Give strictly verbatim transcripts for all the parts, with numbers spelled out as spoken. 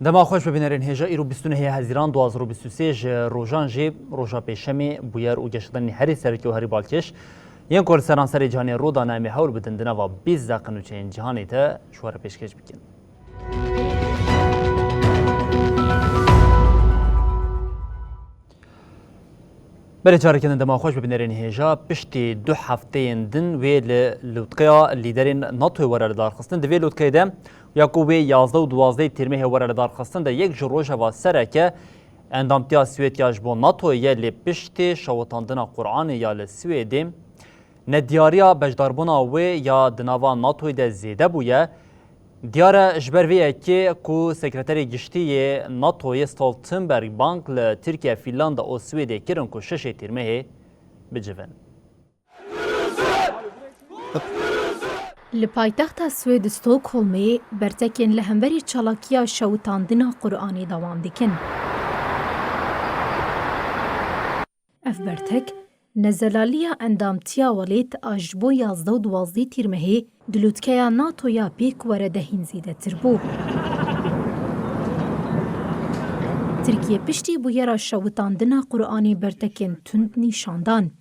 Dema xweş bibînerên hêja, îro bîst û nehê Hezîran du hazar û bîst û sê ji rojan jî roja pêşemê bûyer û geşedanên herî serokî û herî balkêş yên ku li seranserê cîhanê rû dane em ê hewl bidin di nava bîst deqe nûçeyên cîhanê de ji we re pêşkêş bikin. Berê careke din dema xweş bibînerên hêja, piştî du hefteyên din wê li lûtkeya lîderên NATOyê were lidarxistin. Di vê lûtkeyê de ya ku wê yazdeh û duwazdeh tîrmehê were lidarxistin de yek ji rojeva sereke endamtiya Swêd ya ji bo NATOyê ye, lê piştî şewitandina Quranê ya li Swêdê nediyariya beşdarbûna wê ya di nava NATOyê de zêde bûye. Diyar e ji ber vê yekê ku Sekreterê Giştî yê NATOyê Stoltenberg bang li Tirkiye, Fînlanda û Swêdê kirin ku şeşê tîrmehê bicivin. Li paytexta Swêd Stockholmê bertekên li hemberî çalakiya şewitandina Quranê dewam dikin. Ev bertek, nezelaliya endamtiya welêt a ji bo yazdeh û duwazdeh tîrmehê di lûtkeya NATO ya pêk were de hîn zêdetir bû. Tirkiye piştî bûyera şewitandina Quranê bertekên tund nîşan dan.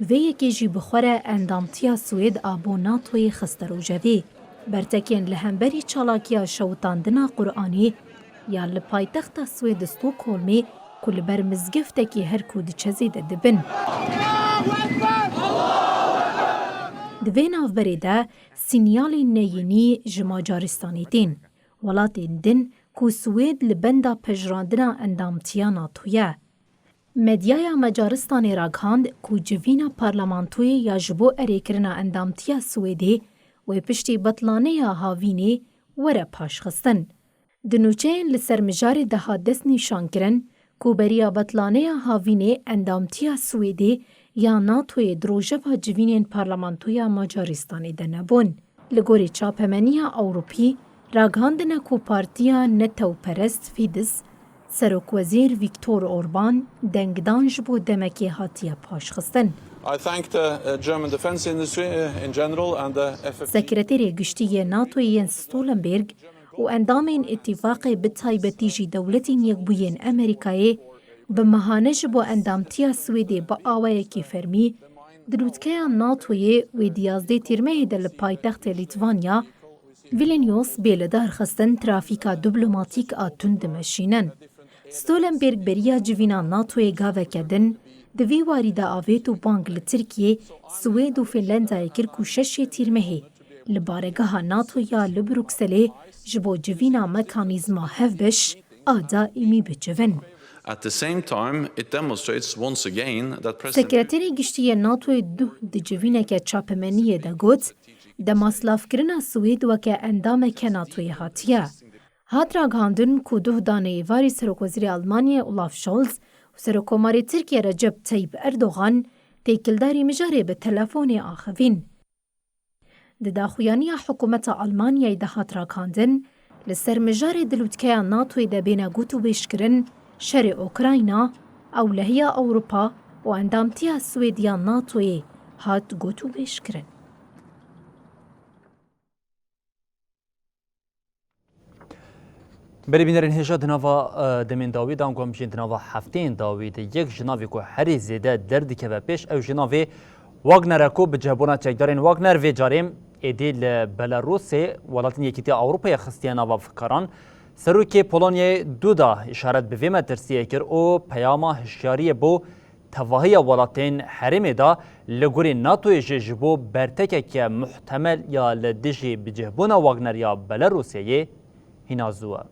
Vê yekê jî bi xwe re endamtiya Swêd a bo NATOyê xiste rojevê. Bertekên li hemberî çalakiya şewitandina Quranê ya li paytexta Swêd Stockholmê ku li ber mizgiftekê her ku diçe zêde dibin. Di vê navberê de sînyalên neyînî ji Macaristanê tên. Welatên din ku Swêd li benda pejirandina endamtiya NATO ye. Medyaya Macaristanê ragihand ku civîna parlamentoyê ya ji bo erêkirina endamtiya Swêdê wê piştî betlaneya havînê were paşxistin. Di nûçeyên li ser mijarê de hat destnîşankirin ku beriya betlaneya havînê endamtiya Swêdê ya NATOyê di rojeva civînên parlamentoya Macaristanê de nebûn. Li gorî çapemeniya Ewropî, ragihandine ku partiya netewperest Fidesz, Serokwezîr Viktor Orban dengdan ji bo demekê hatiye paşxistin. I thank the, uh, German defense industry, uh, in general and the F F T. Sekreterê Giştî yê NATOyê Jens Stoltenberg û endamên îtîfaqê bi taybetî jî Dewletên Yekbûyên Amerîkayê bi mehane ji bo endamtiya Swêdê bi awayekî fermî di lûtkeya NATOyê wê di yazdeh tîrmehê de li paytextê Lîtvanya, Vilnius bê lidarxistin trafîka diplomatîk a tund dimeşînin. Stoltenberg beriya civîna NATOyê gaveke din di vî warî de avêt û bang li Tirkiye, Swêd û Fînlandayê kir ku şeşê tîrmehê li baregeha NATO ya li Brukselê ji bo civîna mekanîzma hevbeş a daîmî bicivin. At the same time, it demonstrates once again that President Sekreterê Giştî yê NATOyê duh di civîneke çapemeniyê de got, demaslavkirina Swêd weke endameke NATOyê hatiye. Hat ragihandin ku duh danê êvarî Serokwezîrê Almanyayê Olaf Scholz û Serokkomarê Tirkiye Recep Tayyip Erdogan têkildarî mijarê bi telefonê axivîn. Di daxuyaniya hikûmeta Almanyayê de hat ragihandin, li ser mijarê di lûtkeya NATOyê de bêne gotûbêjkirin, şerê Ukrayna, ewlehiya Ewropa û endamtiya Swêd ya NATOyê hat gotûbêjkirin. Berê bînerên hêja, di nava, e, demên dawî de, ango em bijîn di nava hefteyên dawî de, yek ji navê ku herî zêde derdikeve pêş, ew jî navê Wagner e, ku bi cihbûna çekdarên Wagner vê carê êdî li Belarusê, welatên Yekîtiya Ewropayê xistiye nava fikaran. Serokê Polonyayê Duda îşaret bi vê metirsiyê kir û peyama hişyariyê bo tevahiya welatên herêmê da, li gorî NATOyê jî ji bo bertekeke muhtemel ya li dijî bicihbûna Wagner ya Belarûsyeyê hîna zû e.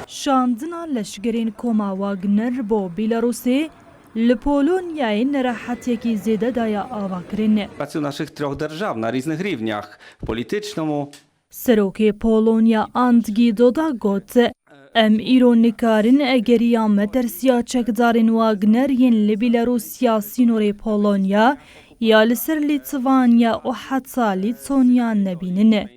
Şandina leşgerên koma Wagner bo Belarûsê li Polonyayê nerehetiyekî zêde daye avakirin. Pracują naszych trzech держaw na różnych równiach politycznym, Serokê Polonya Andrzej Duda got, Em îro nikarin egeriya metirsiya çekdarên Wagner yên li Bîlarûsya sînorê Polonya ya li ser Lîtwanya û heta Lîtsonya nebînin.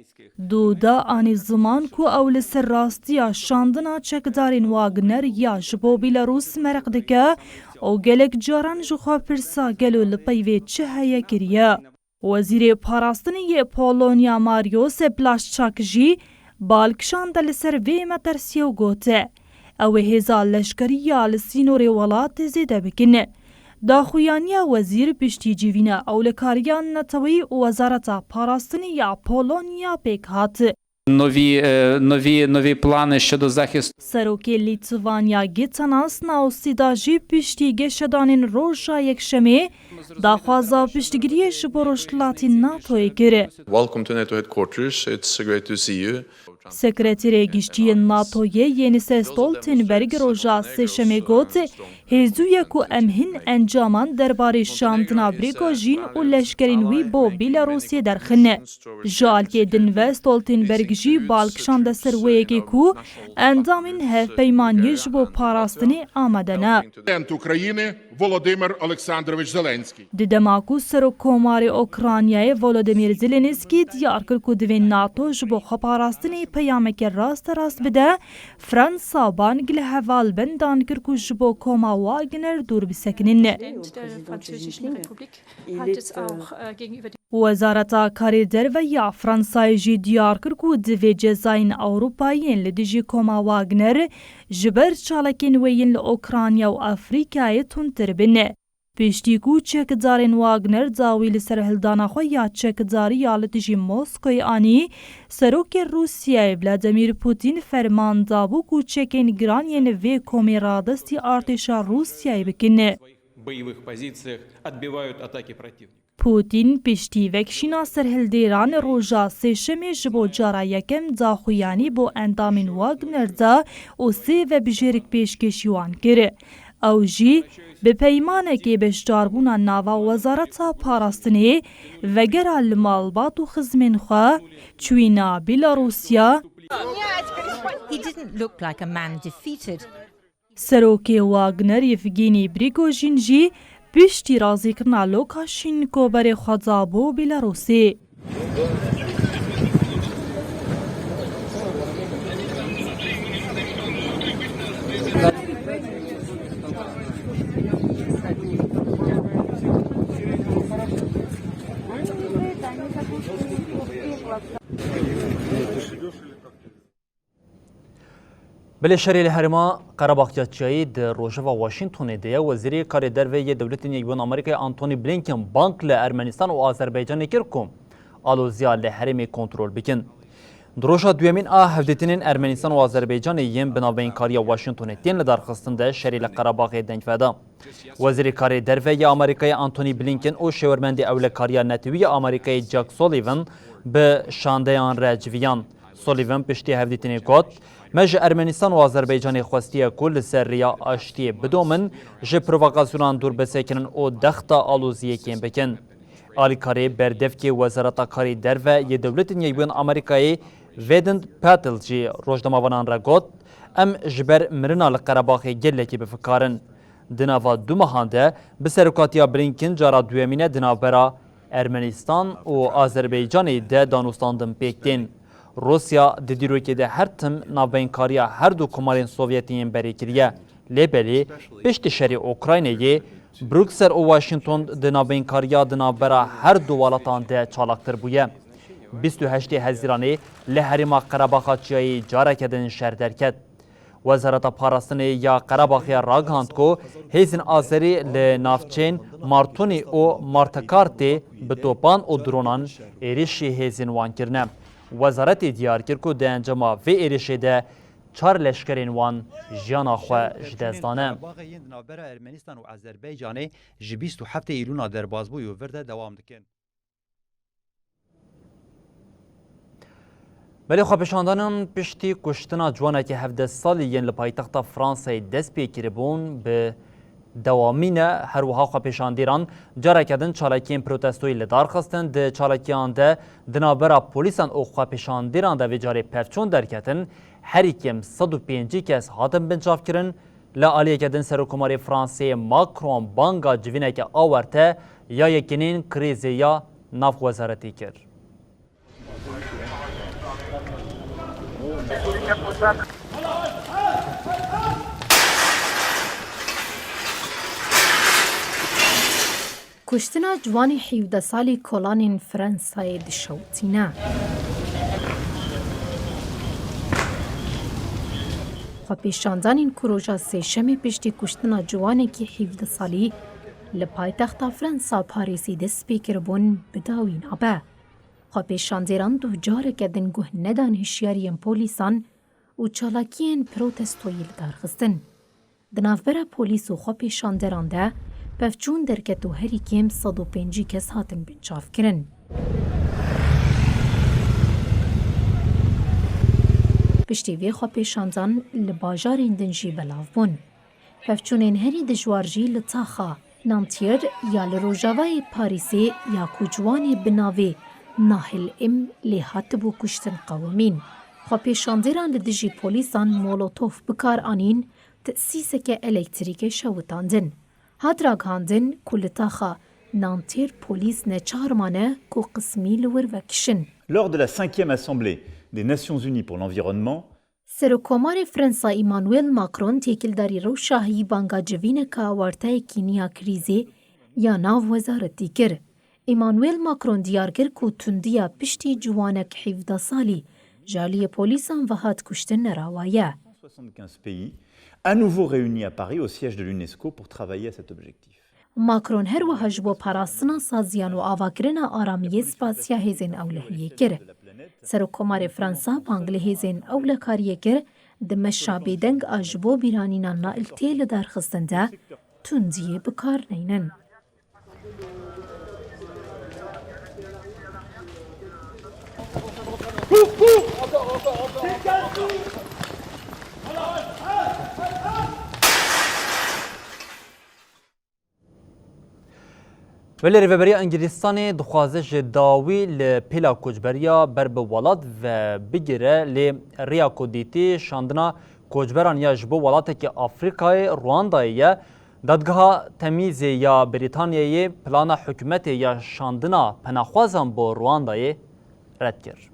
Duda anî ziman ku ew li ser rastiya şandina çekdarên Wagner ya ji bo Bîlarûs mereq dike û gelek caran ji xwe pirsa gelo li pey vê çi heye kiriye. Wezîrê Parastinê yê Polonya Mariusz Błaszczak jî bal kişande li ser vê metirsiyê û got, ew ê hêza leşkerî ya li sînorê welatê zêde bikin. Daxuyaniya wezîr piştî civîna ewlekariya neteweyî û Wezareta Parastinê ya Polonya pêk hat. Нові, е, нові, нові плани щодо захисту. Serokê Lîtwanya Gitanas Nausêda jî piştî geşedanên roja Yekşemê daxwaza piştgiriyê ji bo rojhilatên NATOyê kir. Welcome to NATO headquarters. It's great to see you. Sekreterê Giştî yên NATOyê Jens Stoltenberg roja Sêşemê got, hêzû ye ku em hin encaman derbarê şandina Prigojîn û leşkerên wî bo Bîlarusê derxin. Ji aliyê din ve Stoltenberg jî bal kişande ser wê yekê ku endamên hevpeymaniyê ji bo parastinê amade ne. Президент України Володимир Олександрович Зеленський. Di dema ku Serokkomarê Ukraynayê Volodymyr Zelensky diyar kir ku divê NATO ji bo xweparastinê peyameke rasterast bide, Fransa bang li hevalbendan kir ku ji bo koma Wagner dûr bisekinin. Präsident der Französischen Republik hat es auch, äh, gegenüber Wezareta Karê Derve ya Fransayê jî diyar kir ku divê cezayên Ewropayî yên li dijî koma Wagner ji ber çalakên wê yên li Ukrayna û Afrîkayê tundtir bin. Piştî ku çekdarên Wagner dawî li ser hildana xwe ya çekdarî ya li dijî Moskoyê anî, Serokê Rûsyayê Vladimir Putin ferman dabû ku çekên giran yên vê komê radestî artêşa Rûsyayê bikin. Бойових позиціях відбивають атаки противника. Putin piştî vekişîna serhildêran roja Sêşemê ji bo cara yekem daxuyanî bo endamên Wagner da û sê vebijêrik pêşkêşî wan kir. Ew jî bi peymanekê beşdarbûna nava Wezareta Parastinê vegera li malbat û xizmên xwe çûyîna Bîlarûsya. He didn't look like a man defeated. Serokê Wagner Yevgeny Prigojîn jî piştî razîkirina Lukashenko berê xwe da bo Bîlarûsê. Belê şerê li herêma Qerebax ya Çiyayî di rojeva Washingtonê de ye. Wezîrê Karê Derve yê Dewletên Yekbûyî Amerîkayê Antony Blinken bang li Ermenistan û Azerbaycanê kir ku aloziya li herêmê kontrol bikin. Di roja duyemîn a hevdîtinên Ermenistan û Azerbaycanê yên bi navbeynkariya Washingtonê tên lidarxistin de şerê li Qerebaxê deng veda. Wezîrê Karê Derve yê Amerîkayê Antony Blinken û şêwermendê ewlekariya netewî ya Amerîkayê Jack Sullivan bi şandeyan re civiyan. Sullivan piştî hevdîtinê got, me ji Ermenistan û Azerbaycanê xwestiye ku li ser rêya aştiyê bidomin, ji provokasyonan dûr bisekinin û dexta aloziyê kêm bikin. Alîkarê berdevkê Wezareta Karê Derve yê Dewletên Yekbûyî Amerîkayê Vedant Patel jî rojnamevanan re got, em ji ber mirina li Qerebaxê gelekî bi fikar in. Di nava du mehan de bi serokatiya Blinken cara duyemîn e di navbera Ermenistan û Azerbaycanê de danûstandin pêk tên. Rûsya di dîrokê de her tim navbeynkariya her du komarên Sovyetî yên berê kiriye. Lê belê piştî şerê Ukraynayê, Bruksel û Washington di navbeynkariya di navbera her du welatan de çalaktir bûye. Bîst û heştê Hezîranê li herêma Qerebaxa Çiyayê careke din şer derket. Wezareta Parastinê ya Qerebaxê ragihand ku hêzên Azerî li navçeyên Martunî û Martekartê bi topan û dronan êrişî hêzên wan kirine. Wezaretê diyar kir ku di encama vê êrişê de çar leşkerên wan jiyana xwe ji dest dane. Qerebaxê yên di navbera Ermenistan û Azerbaycanê ji bîst û heftê Îlûna derbas bû û vir de dewam dikin. Belê xwepêşandanan piştî kuştina ciwanekî hevdeh salî yên li paytexta Fransayê dest pê kiribûn bi dewamî ne, her wiha xwepêşandîran careke din çalakiyên protestoyî li dar xistin. Di çalakiyan de di navbera polîsan û xwepêşandîran de vê carê pevçûn derketin, herî kêm sed û pêncî kes hatin binçavkirin. Li aliyeke din Serokkomarê Fransê Macron banga civîneke awarte ya yekînên krîzê ya nav wezaretî kir. Kuştina ciwanê hevdeh salî kolanên Fransayê dişewitîne. Xwepêşandanên ku roja Sêşemê piştî kuştina ciwanekî hevdeh salî li paytexta Fransa Parîsê dest pê kiribûn, bi dawî nabe. Xwepêşandêran duh careke din guh nedan hişyariyên polîsan û çalakiyên protestoyî li dar xistin. Di navbera polîs û xwepêşanderan de pevçûn derket û herî kêm sed û pêncî kes hatin binçavkirin. Piştî vê xwepêşandan li bajarên din jî belav bûn. Pevçûnên herî dijwar jî li taxa Nantier ya li rojavayê Parîsê ya ku ciwanê bi navê Nahil Im lê hatibû kuştin qewimîn. Xwepêşandêran li dijî polîsan molotof bi kar anîn, tesîseke elektrîkê şewitandin. Hat ragihandin ku li taxa Nantier polîs neçar mane ku qismî li wir vekişin. Lors de la cinquième assemblée des Nations Unies pour l'environnement, Serokkomarê Fransa Emmanuel Macron têkildarî rewşa heyî banga civîneka wartayekî nîya krîzê ya nav wezaretî kir. Emmanuel Macron diyar kir ku tundiya piştî ciwanek hevdeh salî ji aliyê polîsan ve hat kuştin nerawa ye. Cent soixante-quinze pays à nouveau réunis à Paris au siège de l'UNESCO pour travailler à cet objectif. Macron her wiha ji bo parastina saziyan û avakirina aramiyê spasiya hêzên ewlehiyê kir. Serokkomarê Fransa bang li hêzên ewlekariyê kir, di meşa bêdeng a ji bo bîranîna nailtiyê li dar xistin de tundiyê bi kar neynin. Belê Rêveberiya Îngilîstanê dixwaze ji dawî li pêla koçberiya ber bi welat ve bigire, lê riya ku dîtî şandina koçberan ya ji bo welatekî Afrîkayê Rwandayê ye. Dadgeha Temyîzê ya Brîtanyayê plana hikûmetê ya şandina penaxwazan bo Rwandayê red kir.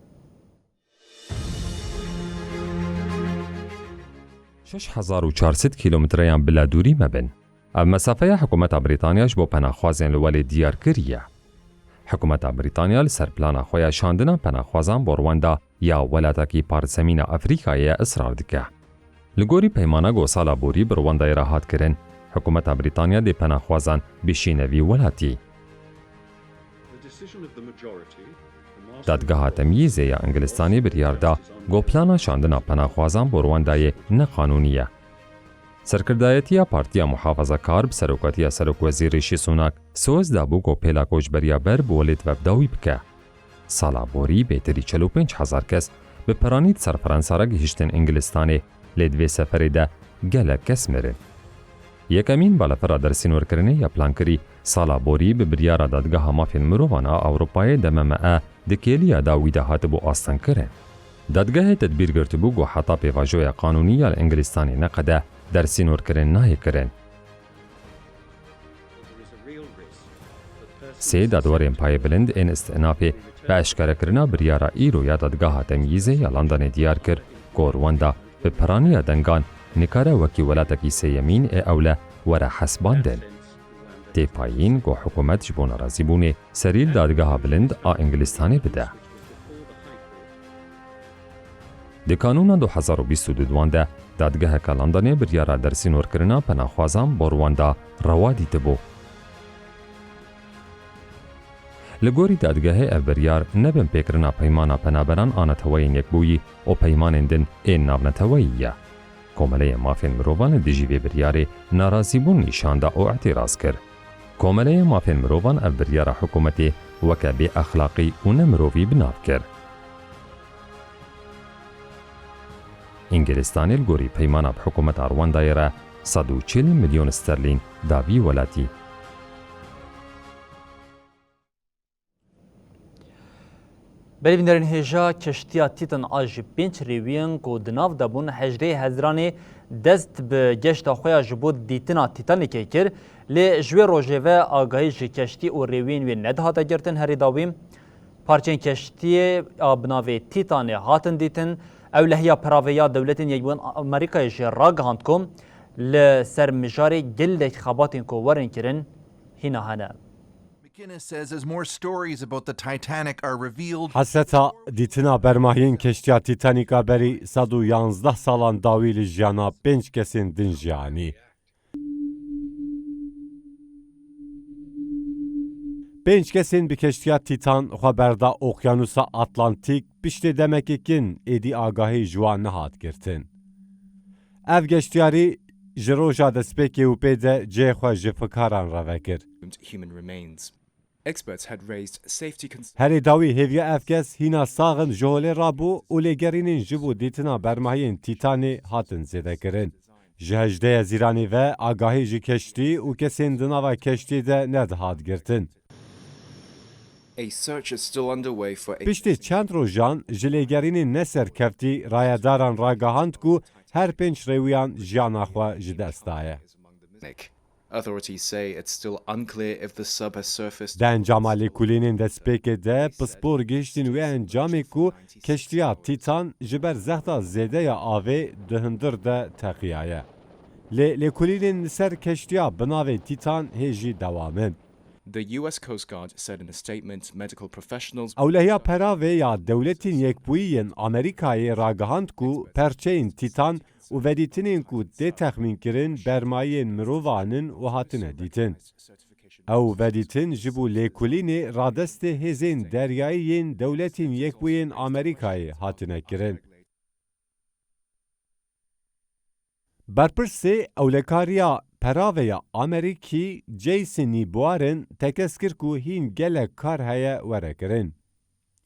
Şeş hezar û çar sed kîlometreyan bila dûrî me bin. Ev mesafeya hikûmeta Brîtanya ji bo penaxwazên li welê diyar kiriye. Hikûmeta Brîtanya li ser plana xwe ya şandina penaxwazan bo Rwanda ya welatekî parzemîna Afrîkayê israr dike. Li gorî peymana ku sala borî bi Rwandayê re hat kirin, hikûmeta Brîtanya dê penaxwazan bişîne vî welatî. Dadgeha Temyîzê ya Îngilistanê biryar da ku plana şandina penaxwazan bo Rwandayê neqanûnî ye. Serkirdayetiya Partiya Muhafazakar bi serokatiya Serokwezîr Rîşî Sunak soz dabû ku pêla koçberiya ber bi welêt ve bi dawî bike. Sala borî bêtirî çel û pênc hezar kes bi piranî di ser Fransa re gihiştin Îngilistanê, lê di vê seferê de gelek kes mirin. Yekemîn balafira dersînorkirinê ya plankirî sala borî bi biryara Dadgeha Mafên Mirovan a Ewropayê D M M E di kêliya dawî de hatibû astengkirin. Dadgehê tedbîr girtibû ku heta pêvajoya qanûnî ya li Îngilistanê neqede, dersînorkirin nayê kirin. Sê dadwerên payê bilind ên îstinafê bi eşkerekirina biryara îro ya Dadgeha Temyîzê ya Londonê diyar kir ku Rwanda bi piraniya dengan nikare wekî welatekî sêyemîn ê ewle were hesibandin. Tê payîn ku hikûmet ji bo nerazîbûnê serî li Dadgeha Bilind a Îngilistanê bide. Di Kanûna du hezar û bîst û du de dadgeheke Londonê biryara dersînorkirina penaxwazan bo Rwanda rewa dîtibû. Li gorî dadgehê ev biryar ne binpêkirina peymana penaberan a Neteweyên Yekbûyî û peymanên din ên navneteweyî ye. Komeleyên Mafên Mirovan li dijî vê biryarê narazîbûn nîşan da û îtîraz kir. Komeleyên Mafên Mirovan ev biryara hikûmetê weke bêexlaqî û nemirovî bi nav kir. Îngilistanê li gorî peymana bi hikûmeta Rwandayê re sed û çil milyon sterlîn da vî welatî. Berî bînerên hêja, keştiya Titan a ji pênc rêwiyên ku di nav de bûn, hejdehê Hezîranê dest bi geşta xwe ya ji bo dîtina Titanikê kir, lê ji wê rojê ve agahî ji keştî û rêwiyên wê nedihate girtin. Herî dawî, parçeyên keştiyê a bi navê Titanê hatin dîtin. Ewlehiya Piravê ya Dewletên Yekbûyî Amerîkayê jî ragihand ku li ser mijarê gelek xebatên ku werin kirin hîna hene. Guinness says as more stories about the Titanic are revealed, Hesreta dîtina bermahiyên keştiya Titanica berî sed û yanzdeh salan dawî li jiyana pênc kesên din jî anî. Pênc kesên bi keştiya Titan xwe berda Okyanusa Atlantîk piştê demekê kin êdî agahî ji wan nehat girtin. Ev geştiyarî ji roja destpêkê û pê de cihê xwe ji fikaran re vekir. Human remains. Experts had raised safety concerns. Herê dawî hêviya ev kes hîna sax in ji holê rabû û lêgerînên ji bo dîtina bermahiyên Tîtanê hatin zêdekirin. Ji hejdeh Hezîranê ve agahî ji keştî û kesên di nava keştî de nedihat girtin. A search is still underway for Piştî çend rojan ji lêgerînên neserkeftî rayedaran ragihand ku her pênc rêwiyan jiyana xwe ji dest daye. Authorities say it's still unclear if the sub has surfaced. Di encama lêkolînên destpêkê de pispor gihiştin wê encamê ku keştiya Titan ji ber zehta zêde ya avê di hundir de teqiyaye. Lê lêkolînên li ser keştiya bi navê Titan hê jî dewam in. The U S Coast Guard said in a statement medical professionals Ewlehiya peravê ya Dewletên Yekbûyî yên Amerîkayê ragihand ku perçeyên Titan û vedîtinên ku tê texmînkirin bermayiyên mirovan in û hatine dîtin. Ew vedîtin ji bo lêkolînê radestê hêzên deryayî yên Dewletên Yekbûyî yên Amerîkayê hatine kirin. Berpirsê ewlekariya peravê ya Amerîkî Jason Nîbuarin tekez kir ku hîn gelek kar heye were kirin.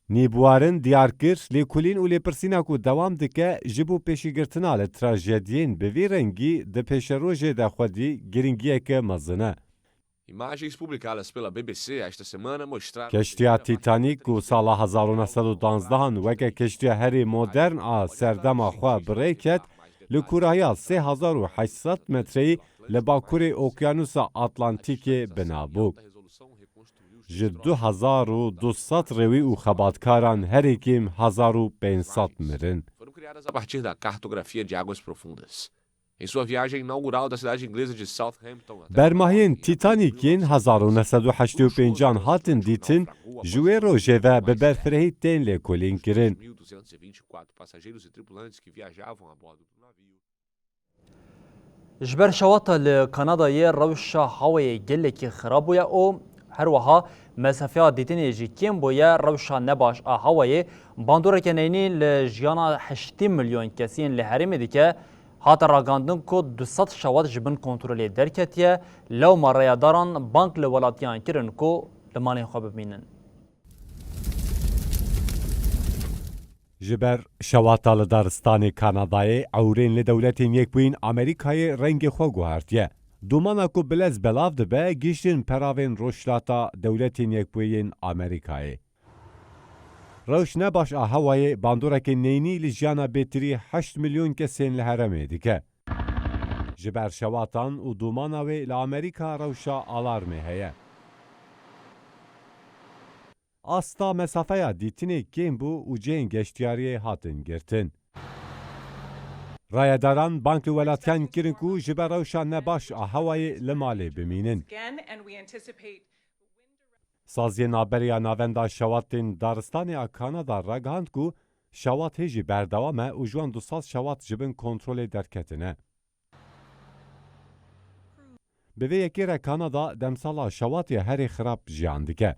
Nîbuarin diyar kir, lêkolîn û lêpirsîna ku dewam dike ji bo pêşîgirtina li trajediyên bi vî rengî di pêşerojê de xwedî giringiyeke mezin e. Imagens publicadas pela B B C esta semana mostraram Keştiya Titanic ku sala hezar û neh sed û duwazdeh an weke keştiya herî modern a serdema xwe bi rê ket, li kûrahiya sê hezar û heşt sed metreyî li bakurê Okyanusa Atlantîkê bina bû. Ji du hezar û du sed rêwî û xebatkaran herî kêm hezar û pênc sed mirin. Foram criadas a partir da cartografia de águas profundas. Em sua viagem inaugural da cidade inglesa de Southampton até Bermahiyên Titanicên hezar û neh sed û heştê û pênc an hatin dîtin, ji wê rojê ve bi berfirehî tên lêkolînkirin. mil duzentos e vinte e quatro passageiros e tripulantes que viajavam a bordo do navio. Ji ber şewata li Kanadayê rewşa hawayê gelekî xirab bûye û her wiha mesafeya dîtinê jî kêm bûye. Rewşa nebaş a hawayê bandoreke neynî li jiyana heştê milyon kesî yên li herêmê dike. Hate ragihandin ku du sed şewat ji bin kontrolê derketiye, lewma rayadaran bang li welatiyan kirin ku li malên xwe bimînin. Ji ber şewata li daristanê Kanadayê ewrên li Dewletên Yekbûyîn Amerîkayê rengê xwe guhertiye. Domana ku bilez belav dibe, gihîştin peravên rojhilata Dewletên Yekbûyî yên Amerîkayê. Rewş nebaş a hewayê bandoreke neynî li jiyana bêtirî heşt milyon kesên li herêmê dike. Ji ber şewatan û domana wê li Amerîka rewşa alarmê heye. Asta mesafeya dîtinê kêm bû û cihên geştiyariyê hatin girtin. Rayedaran bang li welatiyan kirin ku ji ber rewşa nebaş a hewayê li malê bimînin. Saziyê Navberê ya Navenda Şewatên Daristanê a Kanada ragihand ku şewat hê jî berdewam e û ji wan du sed şewat ji bin kontrolê derketine. Bi vê yekê re Kanada demsala şewatê herî xirab jiyan dike.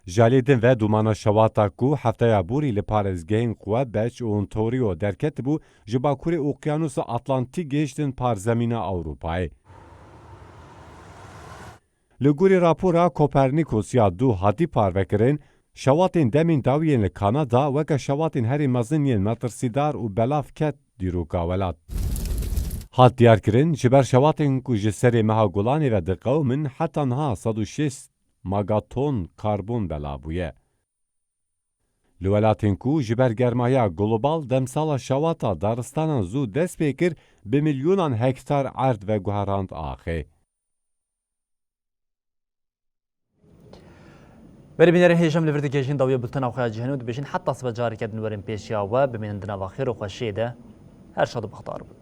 Ji alî din ve domana şewata ku hefteya borî li parêzgehên Quebec û Ontario derketibû, ji bakurê Okyanusa Atlantîk gihiştin parzemîna Ewropayê. Li gorî rapora Copernicus ya du hatî parvekirin, şewatên demên dawî yên li Kanada weke şewatên herî mezin yên metirsîdar û belav ket dîroka welat. Hat diyarkirin, ji ber şewatên ku ji serê meha Gulanê ve diqewimin, heta niha sed û şêst magaton karbon belav bûye. Li welatên ku ji ber germahiya global demsala şewata daristanan zû dest pê kir, bi milyonan hektar erd veguherand axê. Berê bînerên hêja, em li vir digihîjin dawiya bultena xwe ya cîhanê û dibêjin heta sibe careke din werin pêşiya we, bimînin di nava xêr û xweşiyê de. Her şad û bextewar bin.